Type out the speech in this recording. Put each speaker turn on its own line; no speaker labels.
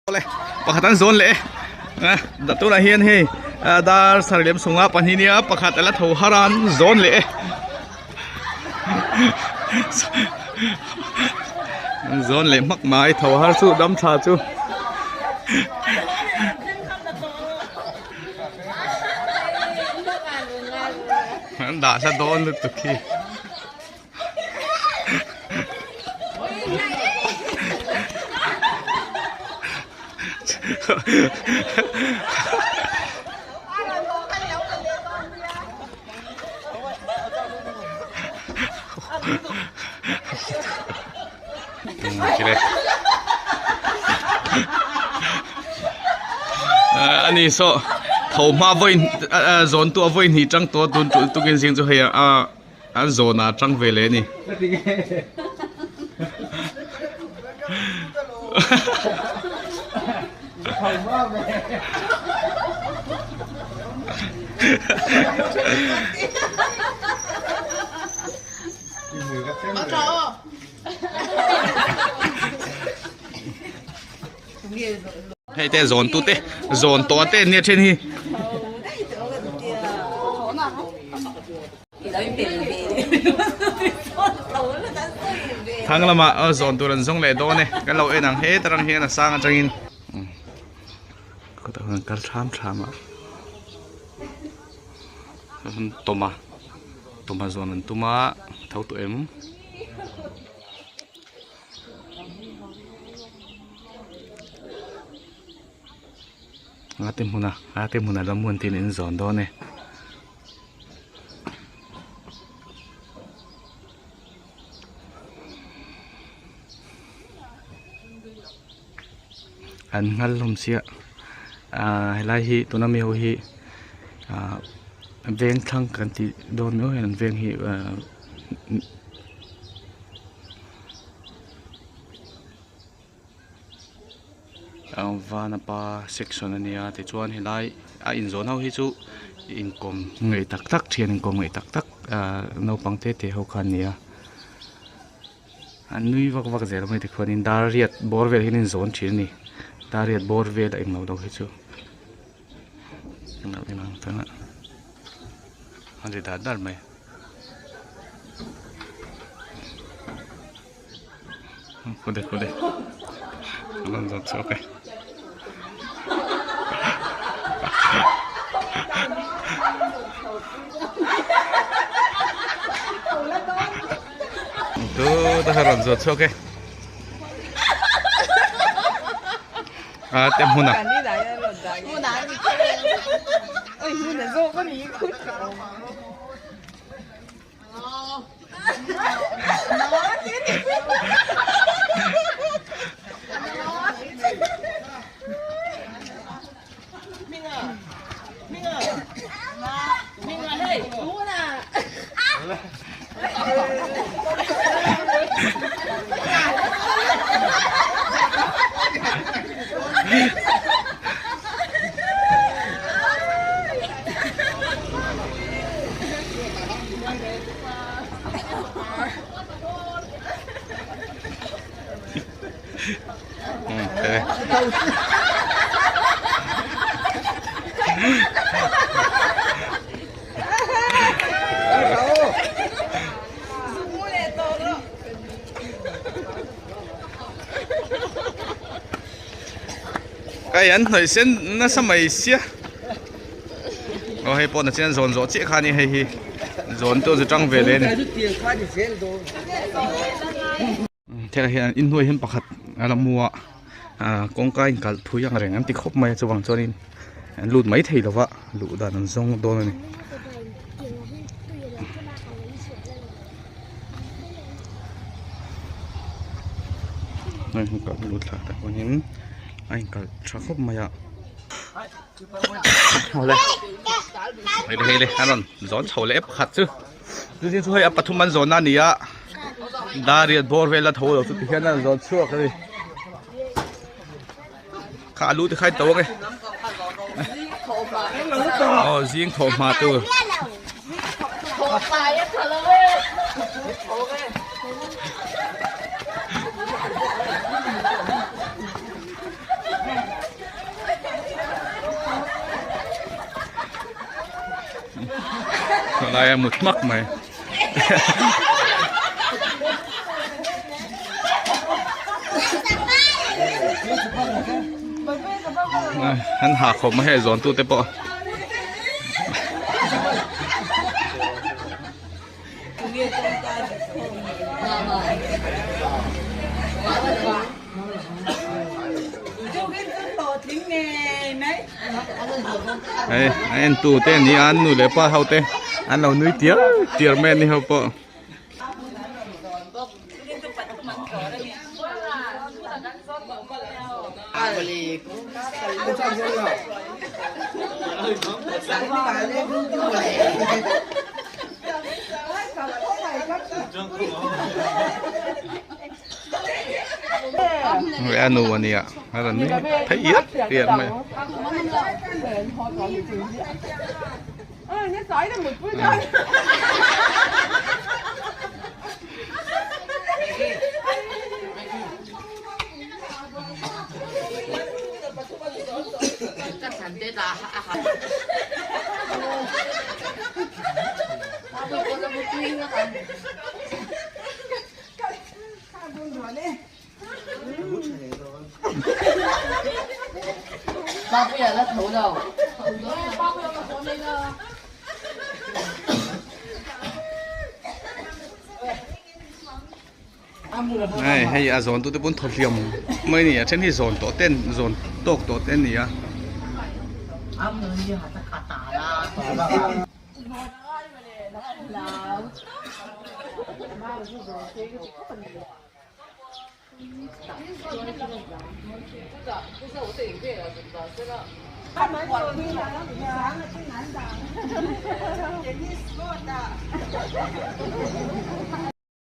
Awle pakhat an zawn leh e tunah hian hei dar sarih lem sawmnga pahnih nia pakhat a la tho har a an zawn leh e an zawn leh hmak mai tho har chu dam tha chu. An dah hla dawn lutuk hi. Ani saw tho hma vawi zawn tu a vawi hnih tang tawh tun tukin zing chu hei a. An zawn ah tang ve leh a ni. Hei te zawn tu te zawn tawh te nia then hi. Thang lamah zawn tur an zawng leh dawn e kan lo en ang he tarang hian a sang atangin khawtah khuan kal tham tham a tawma tawma zawn an tum a tho tawh em. Nga te hmuna nga te hmuna lam hun tin in zawn dawn e. An nghal hlawm sia ahh helai hi tuna mi ho hi ahh veng thlang kan tih dawn miau hian an veng hi ahh. Vanapa section a nia tichuan helai a inzawn ho hi chu inkawm ngaih tak tak thian inkawm ngaih tak tak ahh naupang te te ho kha an ni a an nui vak vak zel mai tikhuanin dar riat bawr vel hian an inzawn thin a ni dar riat bawr vel a englo lo hi chu a ri dar dar mai. Khude khude an rawn zawt chhuak e. Tu ta kha rawn zawt chhuak e. A te hmun a. Hei an hnawih sen nasa mai sia aw hei pawh nachin an zawn zawh chiah kha a ni hei hi zawn chu a zu tang ve leh a ni thil hian inhnuai hian pakhat a la mu a ah kawngka a inkalh phui ang reng an ti khawp mai a chuvang chuanin an lut mai thei lova luh dan an zawng dawn a ni. Lut thla tak awnin a inkalh tha khawp mai a awle hei le hei le a rawn zawn chho leh pakhat chu chu chu hei a pathum an zawn na a ni a dar riat bawr vel a tho lo chu tihian a rawn zawn chhuak a ni kha a lu te kha a in to ang e aw zing thawh hma tur. Lai a mut hmak mai. An ha khawp mai hei zawn tute pawh. Hei a en tu te ani a an nu leh pa ho te an lo nui tiar tiar mai ani ho pawh. A nu a nia a rawn nui theih iat iat mai Hei hei a zawn tute pawn thaw hliam mai a ni a then hi zawn tawh ten zawn tawk tawh te a ni a.